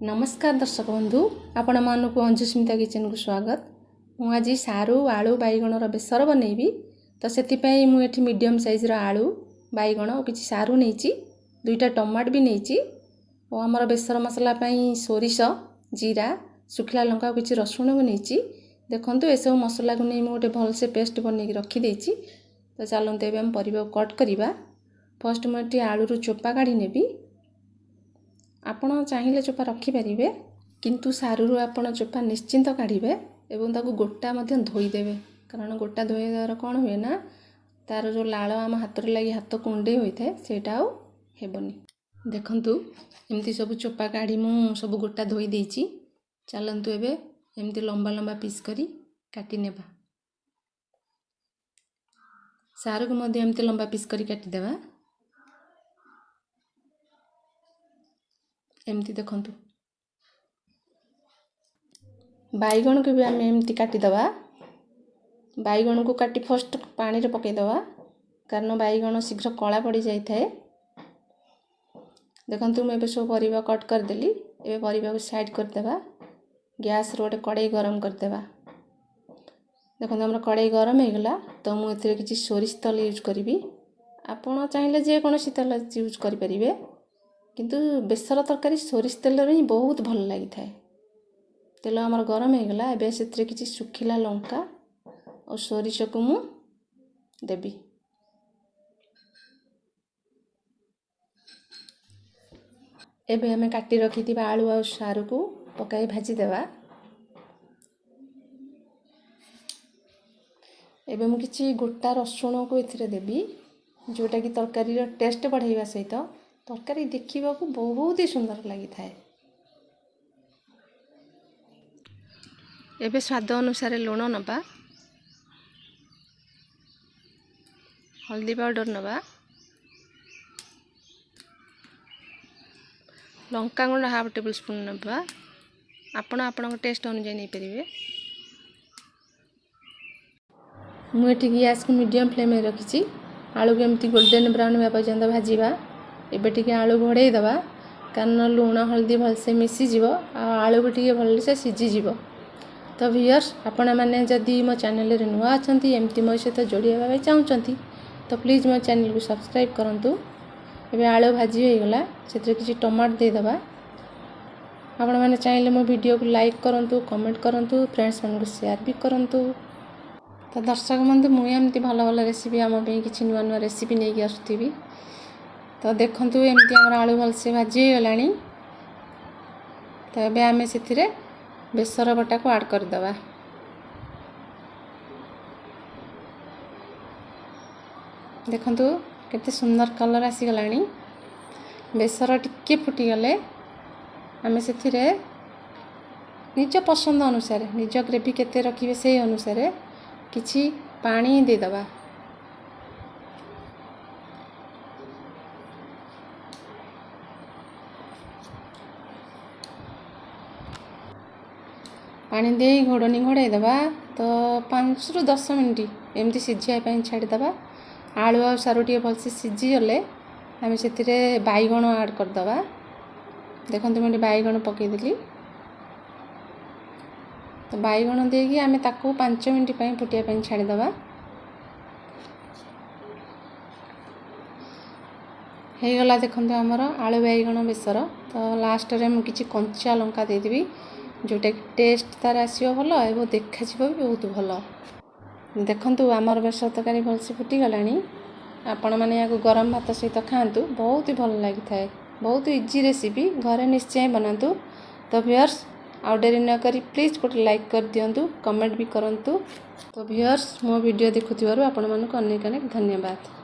ନମସ୍କାର ଦର୍ଶକ ବନ୍ଧୁ, ଆପଣମାନଙ୍କୁ ଅଞ୍ଜୁସ୍ମିତା କିଚେନକୁ ସ୍ୱାଗତ। ମୁଁ ଆଜି ସାରୁ, ଆଳୁ, ବାଇଗଣର ବେସର ବନେଇବି। ତ ସେଥିପାଇଁ ମୁଁ ଏଠି ମିଡ଼ିୟମ୍ ସାଇଜ୍ର ଆଳୁ, ବାଇଗଣ ଓ କିଛି ସାରୁ ନେଇଛି, ଦୁଇଟା ଟମାଟୋ ବି ନେଇଛି ଓ ଆମର ବେସର ମସଲା ପାଇଁ ସୋରିଷ, ଜିରା, ଶୁଖିଲା ଲଙ୍କା ଓ କିଛି ରସୁଣକୁ ନେଇଛି। ଦେଖନ୍ତୁ, ଏସବୁ ମସଲାକୁ ନେଇ ମୁଁ ଗୋଟେ ଭଲସେ ପେଷ୍ଟ ବନେଇକି ରଖିଦେଇଛି। ତ ଚାଲନ୍ତୁ, ଏବେ ଆମେ ପରିବାକୁ କଟ୍ କରିବା। ଫାର୍ଷ୍ଟ ମୁଁ ଏଠି ଆଳୁରୁ ଚୋପା କାଢ଼ି ନେବି। ଆପଣ ଚାହିଁଲେ ଚୋପା ରଖିପାରିବେ, କିନ୍ତୁ ସାରୁରୁ ଆପଣ ଚୋପା ନିଶ୍ଚିନ୍ତ କାଢ଼ିବେ ଏବଂ ତାକୁ ଗୋଟା ମଧ୍ୟ ଧୋଇଦେବେ। କାରଣ ଗୋଟା ଧୋଇବା ଦ୍ୱାରା କ'ଣ ହୁଏ ନା, ତା'ର ଯେଉଁ ଲାଳ ଆମ ହାତରେ ଲାଗି ହାତ କୁଣ୍ଡେଇ ହୋଇଥାଏ, ସେଇଟା ଆଉ ହେବନି। ଦେଖନ୍ତୁ, ଏମିତି ସବୁ ଚୋପା କାଢ଼ି ମୁଁ ସବୁ ଗୋଟା ଧୋଇ ଦେଇଛି। ଚାଲନ୍ତୁ, ଏବେ ଏମିତି ଲମ୍ବା ଲମ୍ବା ପିସ୍ କରି କାଟି ନେବା। ସାରୁକୁ ମଧ୍ୟ ଏମିତି ଲମ୍ବା ପିସ୍ କରି କାଟିଦେବା। ଏମିତି ଦେଖନ୍ତୁ, ବାଇଗଣକୁ ବି ଆମେ ଏମିତି କାଟିଦେବା। ବାଇଗଣକୁ କାଟି ଫାର୍ଷ୍ଟ ପାଣିରେ ପକାଇଦେବା, କାରଣ ବାଇଗଣ ଶୀଘ୍ର କଳା ପଡ଼ିଯାଇଥାଏ। ଦେଖନ୍ତୁ, ମୁଁ ଏବେ ସବୁ ପରିବା କଟ୍ କରିଦେଲି। ଏବେ ପରିବାକୁ ସାଇଡ଼୍ କରିଦେବା। ଗ୍ୟାସ୍ରେ ଗୋଟେ କଡ଼େଇ ଗରମ କରିଦେବା। ଦେଖନ୍ତୁ, ଆମର କଡ଼େଇ ଗରମ ହେଇଗଲା। ତ ମୁଁ ଏଥିରେ କିଛି ସୋରିଷ ତେଲ ୟୁଜ୍ କରିବି। ଆପଣ ଚାହିଁଲେ ଯେକୌଣସି ତେଲ ୟୁଜ୍ କରିପାରିବେ, କିନ୍ତୁ ବେସର ତରକାରୀ ସୋରିଷ ତେଲରେ ହିଁ ବହୁତ ଭଲ ଲାଗିଥାଏ। ତେଲ ଆମର ଗରମ ହେଇଗଲା। ଏବେ ସେଥିରେ କିଛି ଶୁଖିଲା ଲଙ୍କା ଆଉ ସୋରିଷକୁ ମୁଁ ଦେବି। ଏବେ ଆମେ କାଟି ରଖିଥିବା ଆଳୁ ଆଉ ସାରୁକୁ ପକାଇ ଭାଜିଦେବା। ଏବେ ମୁଁ କିଛି ଗୋଟା ରସୁଣକୁ ଏଥିରେ ଦେବି, ଯେଉଁଟାକି ତରକାରୀର ଟେଷ୍ଟ ବଢ଼ାଇବା ସହିତ ତରକାରୀ ଦେଖିବାକୁ ବହୁତ ହି ସୁନ୍ଦର ଲାଗିଥାଏ। ଏବେ ସ୍ୱାଦ ଅନୁସାରେ ଲୁଣ ନେବା, ହଳଦୀ ପାଉଡ଼ର ନେବା, ଲଙ୍କା ଗୁଣ୍ଡ ହାଫ୍ ଟେବୁଲ୍ ସ୍ପୁନ୍ ନେବା। ଆପଣ ଆପଣଙ୍କ ଟେଷ୍ଟ ଅନୁଯାୟୀ ନେଇପାରିବେ। ମୁଁ ଏଠି ଗ୍ୟାସ୍କୁ ମିଡ଼ିୟମ୍ ଫ୍ଲେମ୍ରେ ରଖିଛି। ଆଳୁକୁ ଏମିତି ଗୋଲ୍ଡେନ୍ ବ୍ରାଉନ୍ ହେବା ପର୍ଯ୍ୟନ୍ତ ଭାଜିବା। ଏବେ ଟିକେ ଆଳୁ ଘୋଡ଼େଇ ଦେବା, କାରଣ ଲୁଣ ହଳଦୀ ଭଲସେ ମିଶିଯିବ ଆଉ ଆଳୁ ବି ଟିକେ ଭଲସେ ସିଝିଯିବ। ତ ଭିୟର୍ସ, ଆପଣମାନେ ଯଦି ମୋ ଚ୍ୟାନେଲରେ ନୂଆ ଅଛନ୍ତି, ଏମିତି ମୋ ସହିତ ଯୋଡ଼ି ହେବା ପାଇଁ ଚାହୁଁଛନ୍ତି, ତ ପ୍ଲିଜ୍ ମୋ ଚ୍ୟାନେଲକୁ ସବସ୍କ୍ରାଇବ୍ କରନ୍ତୁ। ଏବେ ଆଳୁ ଭାଜି ହୋଇଗଲା, ସେଥିରେ କିଛି ଟମାଟୋ ଦେଇଦେବା। ଆପଣମାନେ ଚାହିଁଲେ ମୋ ଭିଡ଼ିଓକୁ ଲାଇକ୍ କରନ୍ତୁ, କମେଣ୍ଟ କରନ୍ତୁ, ଫ୍ରେଣ୍ଡସ୍ମାନଙ୍କୁ ସେୟାର ବି କରନ୍ତୁ। ତ ଦର୍ଶକ ବନ୍ଧୁ, ମୁଁ ଏମିତି ଭଲ ଭଲ ରେସିପି, ଆମ ପାଇଁ କିଛି ନୂଆ ନୂଆ ରେସିପି ନେଇକି ଆସୁଥିବି। ତ ଦେଖନ୍ତୁ, ଏମିତି ଆମର ଆଳୁ ଭଲସେ ଭାଜି ହେଇଗଲାଣି। ତ ଏବେ ଆମେ ସେଥିରେ ବେସର ବଟାକୁ ଆଡ଼୍ କରିଦେବା। ଦେଖନ୍ତୁ, କେତେ ସୁନ୍ଦର କଲର୍ ଆସିଗଲାଣି। ବେସର ଟିକେ ଫୁଟିଗଲେ ଆମେ ସେଥିରେ ନିଜ ପସନ୍ଦ ଅନୁସାରେ, ନିଜ ଗ୍ରେଭି କେତେ ରଖିବେ ସେଇ ଅନୁସାରେ କିଛି ପାଣି ଦେଇଦେବା। ପାଣି ଦେଇ ଘୋଡ଼ଣୀ ଘୋଡ଼ାଇ ଦେବା। ତ 5ରୁ 10 ମିନିଟ୍ ଏମିତି ସିଝିବା ପାଇଁ ଛାଡ଼ିଦେବା। ଆଳୁ ଆଉ ସାରୁ ଟିକେ ଭଲସେ ସିଝିଗଲେ ଆମେ ସେଥିରେ ବାଇଗଣ ଆଡ଼୍ କରିଦେବା। ଦେଖନ୍ତୁ, ମୁଁ ଏଠି ବାଇଗଣ ପକାଇଦେଲି। ତ ବାଇଗଣ ଦେଇକି ଆମେ ତାକୁ 5 ମିନିଟ୍ ପାଇଁ ଫୁଟିବା ପାଇଁ ଛାଡ଼ିଦେବା। ହେଇଗଲା ଦେଖନ୍ତୁ ଆମର ଆଳୁ ବାଇଗଣ ବେସର। ତ ଲାଷ୍ଟରେ ମୁଁ କିଛି କଞ୍ଚା ଲଙ୍କା ଦେଇଦେବି, ଯେଉଁଟାକି ଟେଷ୍ଟ ତା'ର ଆସିବ ଭଲ ଏବଂ ଦେଖାଯିବ ବି ବହୁତ ଭଲ। ଦେଖନ୍ତୁ, ଆମର ବେସର ତରକାରୀ ଭଲସେ ଫୁଟିଗଲାଣି। ଆପଣମାନେ ଏହାକୁ ଗରମ ଭାତ ସହିତ ଖାଆନ୍ତୁ, ବହୁତ ହି ଭଲ ଲାଗିଥାଏ। ବହୁତ ଇଜି ରେସିପି, ଘରେ ନିଶ୍ଚୟ ବନାନ୍ତୁ। ତ ଭିୟର୍ସ, ଆଉ ଡେରି ନକରି ପ୍ଲିଜ୍ ଗୋଟେ ଲାଇକ୍ କରିଦିଅନ୍ତୁ, କମେଣ୍ଟ ବି କରନ୍ତୁ। ତ ଭିୟର୍ସ, ମୋ ଭିଡ଼ିଓ ଦେଖୁଥିବାରୁ ଆପଣମାନଙ୍କୁ ଅନେକ ଅନେକ ଧନ୍ୟବାଦ।